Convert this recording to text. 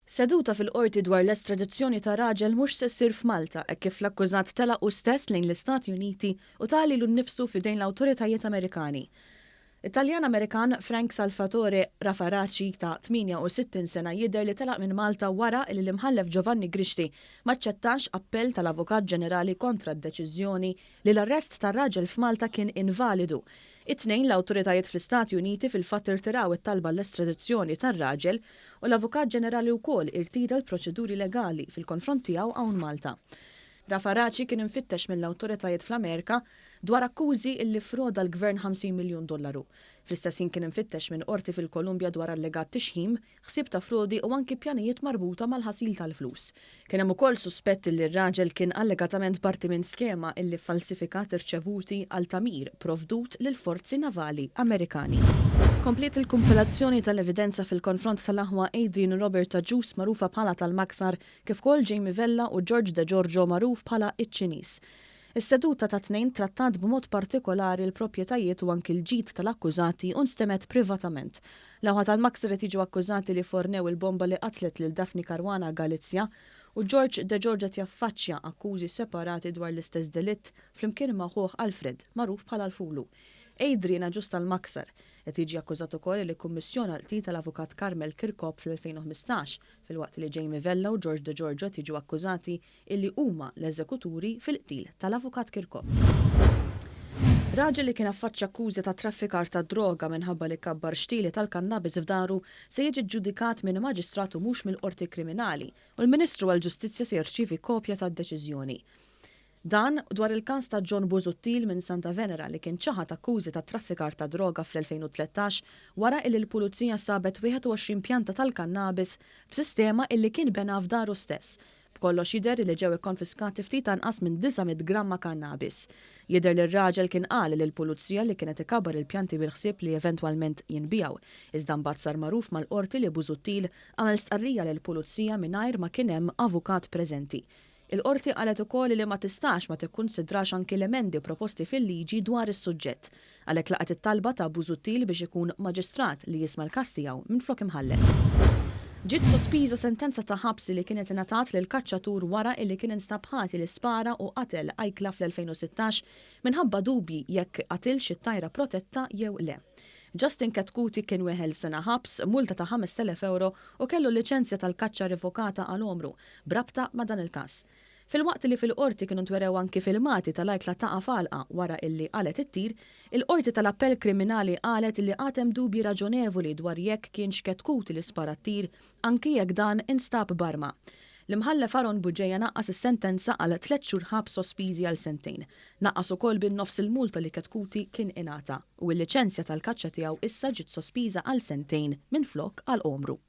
Seduta fil-Qorti dwar l-estradizzjoni ta' raġel mhux se ssir f'Malta hekk kif l-akkużat telaq hu stess lejn l-Istati Uniti u ta lilu nnifsu f'idejn l-awtoritajiet Amerikani. It-Taljan-Amerikan Frank Salvatore Rafaraci ta' 68 sena jidher li telaq minn Malta wara li l-Imħallef Giovanni Grixti m'aċċettax appell tal-Avukat Ġenerali kontra d-deċiżjoni li l-arrest tar-raġel f'Malta kien invalidu. It-Tnejn l-awtoritajiet fl-Istati Uniti fil-fatt irtiraw it-talba għall-estradizzjoni tar-raġel u l-Avukat Ġenerali wkoll irtira l-proċeduri legali fil-konfront tiegħu hawn Malta. Rafaraci kien imfittex mill-awtoritajiet fl-Amerika dwar akkużi illi ffroda l-gvern 50 miljun dollaru. Fl-istess ħin kien imfittex minn qorti fil-Kolumbja dwar allegat tixħim, ħsieb ta' frodi u anki pjanijiet marbuta mal-ħasil tal-flus. Kien hemm ukoll suspett illi r-raġel kien allegatament parti minn skema illi ffalsifikat irċevuti għal tagħmir provdut lill-forzi navali Amerikani. Kompliet il-kumpilazzjoni tal-evidenza fil-konfront tal-aħwa Adrian u Robert Agius magħrufa bħala tal-Maksar kif ukoll Jamie Vella u George De Giorgio magħruf bħala iċ-Ċiniż. Is-seduta tat-Tnejn trattat b'mod partikolari l-proprjetajiet u anki l-ġid tal-akkużati u nstemgħet privatament. L-aħwa tal-Maksar qed jiġu akkużati li fornew il-bomba li qatlet lil Daphne Caruana Galizia u George De Giorgio qed jaffaċċja akkużi separati dwar l-istess delitt flimkien ma' ħuh Alfred, magħruf bħala l-Fulu. Adrian Agius tal-Maksar qed jiġi akkużat ukoll li kkummissjona l-qtil tal-Avukat Carmel Chircop fl-2015 filwaqt li Jamie Vella u George De Giorgio qed jiġu akkużati illi huma l-eżekuturi fil-qtil tal-Avukat Chircop. Raġel li kien affaċċja akkużi ta' traffikar ta' droga minħabba li kabbar xtieli tal-kannabis f'daru se jiġi ġġudikat minn Maġistrat u mhux mill-Qorti Kriminali u l-Ministru għall-Ġustizzja se jirċievi kopja tad-deċiżjoni. Dan dwar il-każ ta' John Busuttil minn Santa Venera li kien ċaħad akkużi ta' traffikar ta' droga fl-2013 wara illi l-Pulizija sabet 21 pjanta tal-kannabis f'sistema illi kien bena f'daru stess. B'kollox jidher li ġew ikkonfiskati ftit anqas minn 900 gramma kannabis. Jidher li r-raġel kien qal lill-Pulizija li kien qed ikabbar il-pjanti bil-ħsieb li eventwalment jinbiegħu. Iżda mbagħad sar magħruf mal-Qorti li Busuttil għamel stqarrija lill-Pulizija mingħajr ma kien hemm avukat preżenti. Il-Qorti qalet ukoll li ma tistax ma tikkunsidrax anki l-emendi proposti fil-liġi dwar is-suġġett. Għalhekk laqgħet it-talba ta' Busuttil biex ikun Maġistrat li jisma' l-każ tiegħu minflok Imħallef. Ġiet sospiża sentenza ta' ħabs li kienet ingħatat lil kaċċatur wara illi kien instab ħati li spara u qatel ajkla fl-2016 minħabba dubji jekk qatilx it-tajra protetta jew le. Justin Chetcuti kien weħel sena ħabs, multa ta' 5,000 ewro u kellu l-liċenzja tal-kaċċa revokata għal għomru b'rabta ma' dan il-każ. Filwaqt li fil-Qorti kienu ntwerew anki filmati tal-ajkla taqa' f'għalqa wara illi qalgħet it-tir, il-Qorti tal-Appell Kriminali qalet illi għad hemm dubji raġonevoli dwar jekk kienx Chetcuti li spara t-tir anki jekk dan instab b'arma. L-Imħallef Aaron Bugeja naqqas is-sentenza għal tlett xhur ħabs sospiżi għal sentejn. Naqqas ukoll bin-nofs il-multa li Chetcuti kien ingħata u l-liċenzja tal-kaċċa tiegħu issa ġiet sospiża għal sentejn minflok għal għomru.